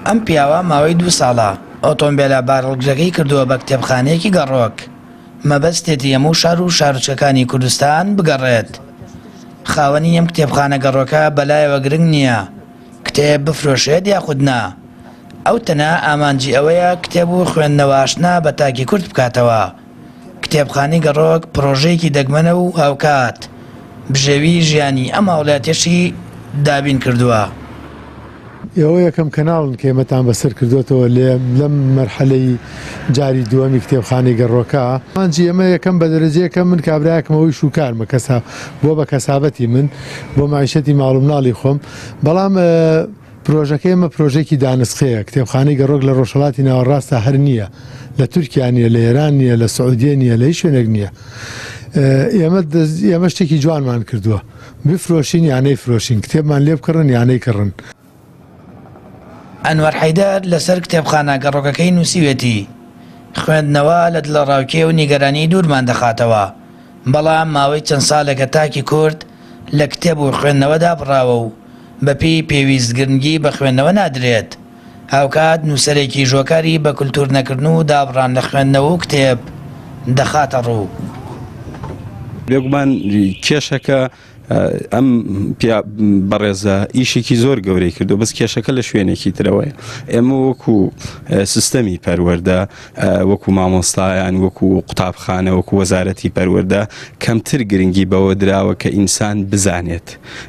ئەم پیاوە ماوەی دوو ساڵە ئۆتۆمبێلە بارهەڵگرەکەی کردووە بە کتێبخانەیەکی گەڕۆک، مەبەستێتی هەموو شار و شارۆچکەکانی کوردستان بگەڕێت. خاوەنی ئەم کتێبخانە گەڕۆکە بەلایەوە گرنگ نییە کتێب بفرۆشێت یاخود نا، ئەو تەنها ئامانجی ئەوەیە کتێب و خوێندنەوە ئاشنا بە تاکی کورد بکاتەوە. کتێبخانەی گەڕۆک پڕۆژەیەکی دەگمەنە و هاوکات بژێویی ژیانی ئەم هاوڵاتیەشی دابین کردووە. ئێوە یەکەم کەناڵن کە ئێمەتان بەسەر کردۆتەوە لەم مەرحەلەی جاری دووەمی کتێبخانەی گەڕۆکە. ئامانجی ئێمە یەکەم بە دەرەجە یەکەم من کابرایەکم ئەوەی شوکارمە کەسا بۆ بە کەسابەتی من بۆ مەعیشەتی ماڵ و مناڵی خۆم بەڵام پرۆژەکەی ئێمە پرۆژەیەکی دانسقەیە، کتێبخانەی گەڕۆک لە ڕۆژهەڵاتی ناوەڕاستدا هەر نییە، لە تورکیا نییە، لە ئێران نییە، لە سعودیە نییە، لە هیچ شوێنێک نییە. ئێمە ئێمە شتێکی جوانمان کردووە، بفرۆشین یا نەیفرۆشین، کتێبمان لێ بکڕن یا نەیکڕن. ئەنوەر حەیدەر لەسەر کتێبخانە گەڕۆکەکەی نووسیوێتی، خوێندنەوە لە دڵەڕاوکێ و نیگەرانی دوورمان دەخاتەوە، بەڵام ماوەی چەند ساڵێکە تاکی کورد لە کتێب و خوێندنەوە دابڕاوە و بەپێی پێویست گرنگی بە خوێندنەوە نادرێت، هاوکات نووسەرێکیش هۆکاری بە کولتوور نەکردن و دابڕان لە خوێندنەوە و کتێب دەخاتە ڕوو. بێگومان کێشەکە ئەم بەڕێزە ئیشێکی زۆر گەورەی کردو بەس کێشەکە لە شوێنێکی ترەوەیە ئێمە وەکو سیستەمی پەروەردە وەکو مامۆستایان وەکو قوتابخانە وەکو وەزارەتی پەروەردە کەمتر گرنگی بەوە دراوە کە ئینسان بزانێت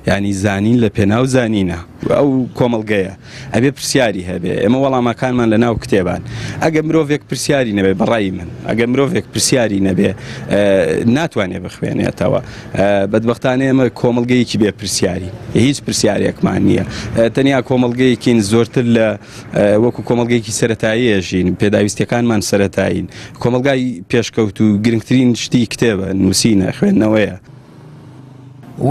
یانی زانین لە پێناو زانینە ئەو کۆمەڵگەیە ئەبێ پرسیاری هەبێ ئێمە وەڵامەکانمان لە ناو کتێبان ئەگە مرۆڤێک پرسیاری نەبێ بەڕای من ئەگە مرۆڤێک پرسیاری نەبێ ناتوانێ بخوێنێتەوە بەدبەختانە ئێمە کۆمەڵگەیەکی بێ پرسیاری هیچ پرسیارێکمان نییە تەنیا کۆمەڵگەیەکین زۆرتر لە وەکو کۆمەڵگەیەکی سەتایی ژین پێداویستیەکانمان سەتایین کۆمەلگای پێشکەوت و گرنگترین شتی کتێبە نووسینە خوێندنەوەیە.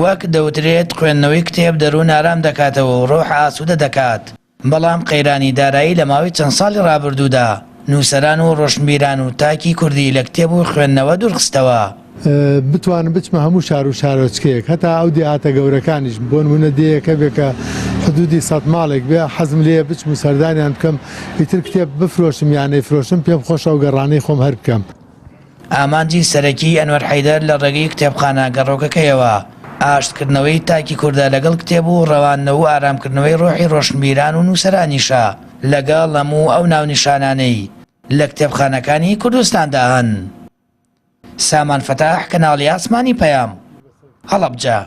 وەک دەوترێت خوێندنەوەی کتێب دەروون ئارام دەکاتەوە و ڕۆح ئاسوودە دەکات، بەڵام قەیرانی دارایی لە ماوەی چەند ساڵی ڕابردوودا نووسەران و ڕۆشنبیران و تاکی کوردی لە کتێب و خوێندنەوە دوورخستەوە. بتوانم بچمە هەموو شار و شارۆچکەیەک هەتا ئەو دێهاتە گەورەکانیش، بۆ نموونە دێیەک هەبێ کە حدوودی سەت ماڵێک بێ، حەزم لێیە بچم و سەردانیان بکەم، ئیتر کتێب بفرۆشم یا نەیفرۆشم پێم خۆشە ئەو گەڕانەی خۆم هەر بکەم. ئامانجی سەرەکیی ئەنوەر حەیدەر لە ڕێگەی کتێبخانە گەڕۆکەکەیەوە، ئاشتکردنەوەی تاکی کوردە لەگەڵ کتێب و ڕەواندنەوە و ئارامکردنەوەی ڕۆحی ڕۆشنبیران و نووسەرانیشە لەگەڵ هەموو ئەو ناونیشانانەی لە کتێبخانەکانی کوردستاندا هەن. سامان فەتاح، کەناڵی ئاسمانی پەیام، هەڵەبجە.